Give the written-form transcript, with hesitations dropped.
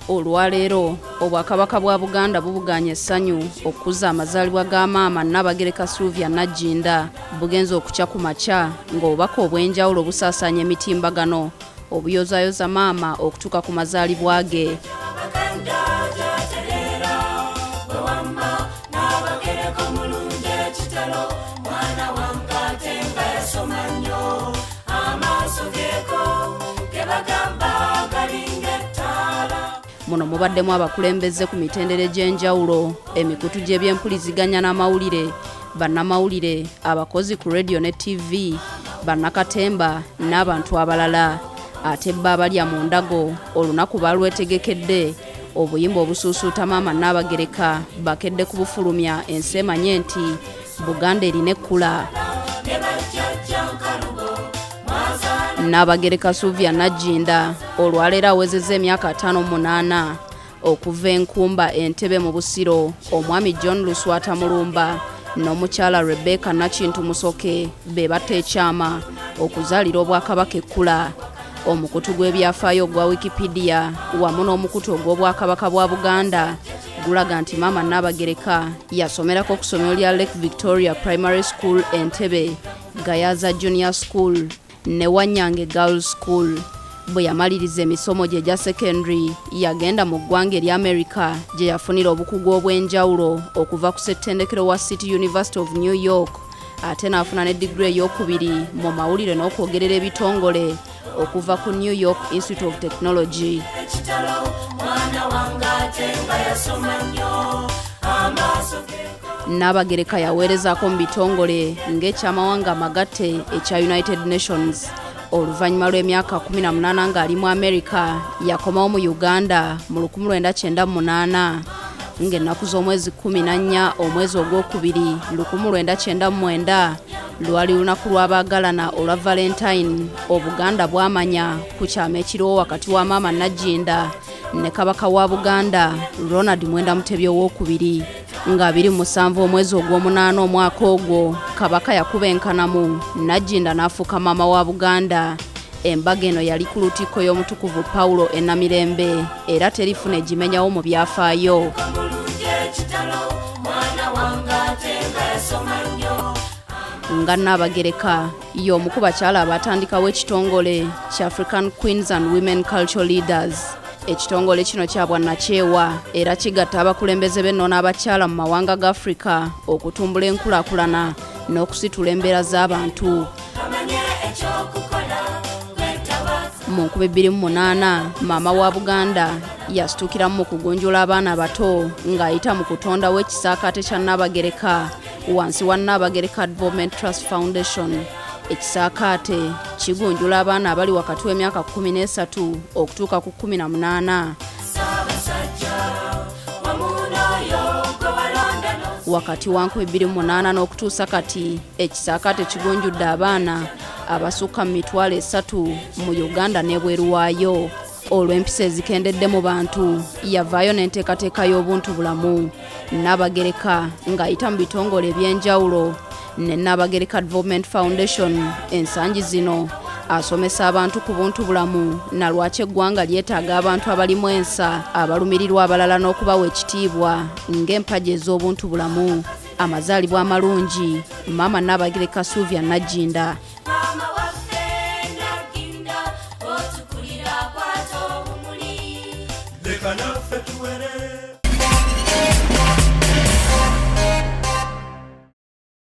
Olwaleero Obwakabaka bwa Buganda bubuganye essanyu okukuza amazaalibwa ga maama Nnabagereka Sylvia Nagginda. Bugenze okukya ku makya ng'obubaka obw'enjawulo busaasaanya emitimbagano obuyozaayoza maama okutuuka ku mazaalibwa ge. Muno mubaddemu abakulembeze ku mitendera egy'enjawulo, emikutu gy'ebyempuliziganya n'amawulire, bannamawulire, abakozi ku radio ne TV, bannakatemba n'abantu abalala. Ate bo abalya mu ndago olunaku balwetegekedde obuyimba obusuusuuta maama Nnaabagereka bakedde kubufulumya ensi emanye nti Buganda erina ekkula. Nnaabagereka Sylvia Nagginda olwaleero awezezza emyaka 58 okuva enkumba Entebbe mu Busiro omwami John Luswata Mulumba n'omukyala Rebecca Nakintu Musoke be batta ekyama okuzaalira Obwakabaka ekkula. Omukutu gw'ebyafaayo ogwa Wikipedia wamu n'omukutu ogw'Obwakabaka bwa Buganda gulaga nti maama Nnaabagereka yasomerako ku ssomero lya Lake Victoria Primary School Entebbe, Gayaza Junior School ne Wanyange Girls School. Bwe yamaliriza emisomo gye egya secondary yagenda mu ggwanga erya America gye yafunira obukugu obw'enjawulo okuva ku ssettendekero wa City University of New York ate n'afuna ne digiri ey'okubiri mu mawulire n'okwogerera ebitongole okuva ku New York Institute of Technology. Nnaabagereka yaweerezaako mu bitongole ng'ekyamawanga amagatte ekya United Nations. Oluvannyuma lw'emyaka 18 ng'ali mu America yakomawo mu Uganda mu 1998 ng'ennaku z'omwezi 14 omwezi ogwokubiri 1999 lwali lunaku lw'abaagalana olwa Valentine. Obuganda bwamanya ku kyama ekiriwo wakati wa maama Nagginda ne Kabaka wa Buganda Ronald Mwenda Mutebi owokubiri. Nga 27 omwezi ogw'omunaana omwaka ogwo Kabaka yakuba enkanamu Nagginda n'afuuka maama wa Buganda. Embaga eno yali ku lutikko y'Omutukuvu Paulo e Namirembe era terifuna egimenyawo mu byafaayo. Nga Nnaabagereka y'omu ku bakyala abaatandikawo ekitongole kya African Queens and Women Cultural Leaders. Ekitongole kino kya bwannakyewa era kigatta abakulembeze b'ennono abakyala mu mawanga ga Afrika okutumbula enkulaakulana n'okusitula embeera z'abantu. Mu 2008 maama wa Buganda yasitukiramu mu kugunjula abaana abato ng'ayita mu kutondawo ekisaakaate kya Nnaabagereka wansi wa Nnaabagereka Development Trust Foundation. Ekisaakaate kigunjula abaana abali wakati w'emyaka 13 okutuuka ku 18. Wakati wa 2008 n'okutuusa kati ekisaakaate kigunjudde abaana abasukka mu 30,000 mu Uganda n'ebweru waayo. Olw'empisa ezikendedde mu bantu yavaayo n'enteekateeka y'obuntu bulamu. Nnaabagereka ng'ayita mu bitongole eby'enjawulo ne Nnaabagereka Development Foundation ensangi zino asomesa abantu ku buntu bulamu na lwaki eggwanga lyetaaga abantu abalimu ensa abalumirirwa abalala n'okubawa ekitiibwa ng'empagi ez'obuntu bulamu. Amazaalibwa amalungi maama Nnaabagereka Sylvia Nagginda. Maama waffe Nagginda, otukulira akwata obumuli. Leka naffe.